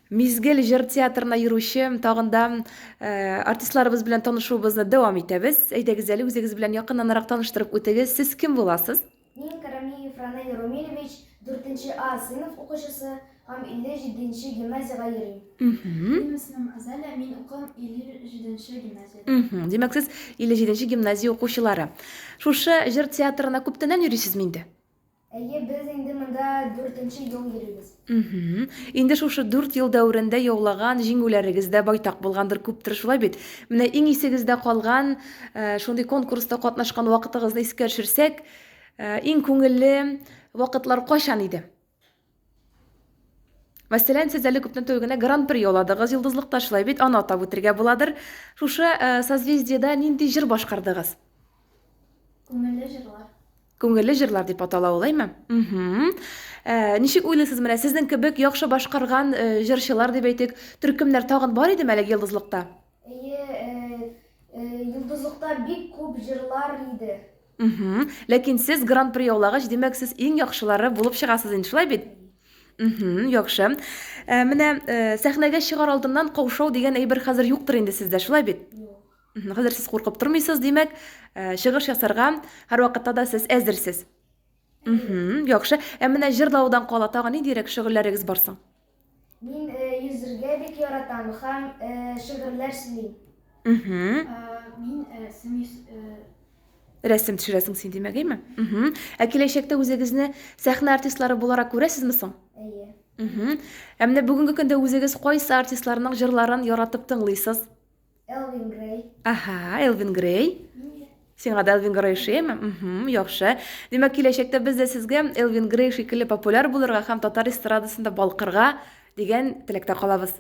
Мизгел җыр театрына йөрүче тагын да э, артистларыбыз белән танышуыбызны дәвам итәбез. Әйдәгез әле үзегез белән якыннанрак таныштырып үтегез. Сез кем буласыз? Мин Карамиев Ранель Румилевич, 4 А сыйныф укучысы һәм 57 нче гимназиягә йөрим. Минем исемем Азалия, мин укыйм 57 нче гимназиядә. Димәк, сез 57 нче гимназия укучылары. Шушы җыр театрына күптәннән йөрисезме инде? Әйе, без инде монда дүртенче ел йөрибез. Инде шушы дүрт ел дәверендә яулаган җиңүләрегез дә байтак булгандыр, күптер, шулай бит? Менә иң исегездә калган э, шундый конкурста катнашкан вакытыгызны искә төшерсәк, э, иң күңелле вакытлар кайчан иде? Мәсәлән, сез әле күптән түгел генә гран-при яуладыгыз Йолдызлыкта, шулай бит? Аны атап үтергә буладыр. Шушы э, созвездиедә нинди җыр башкардыгыз? Күңелле җырлар. Күңелле җырлар дип атала ул, әйме? Угу. Ә, ничек уйлыйсыз, менә сезнең кебек яхшы башкарган э, җырчылар дип әйтик, төркемнәр тагын бар идеме әлеге Йолдызлыкта? Әйе, э, э, Йолдызлыкта бик күп җырлар иде. Угу. Ләкин сез гран-при яулагач, димәк, сез иң яхшылары булып чыгасыз инде, шулай бит? Угу, яхшы. Ә, менә э, сәхнәгә чыгар алдыннан каушау дигән әйбер хәзер юктыр инде сездә, шулай бит? Юк. Хәзер сез куркып тормыйсыз, димәк, э, чыгыш ясарга һәрвакытта да сез әзерсез. Яхшы. Ә менә җырлаудан кала тагын ниндирәк шөгыльләрегез бар соң? Мин э, йөзергә бик яратам һәм э, шигырьләр сөйлим. Мин рәсем Рәсем төшерәсең син, димәк, әйме? Ә киләчәктә үзегезне сәхнә артистлары буларак күрәсезме соң? Әйе. Ә менә бүгенге көндә үзегез кайсы артистларның җырларын яратып тыңлыйсыз? Элвин Грей. Аһа, Элвин Грей. Сиңа да Элвин Грей ошыймы? Угу, яхшы. Димәк, киләчәктә без дә сезгә Элвин Грей шикелле популяр булырга һәм татар эстрадасында балкырга дигән теләктә калабыз.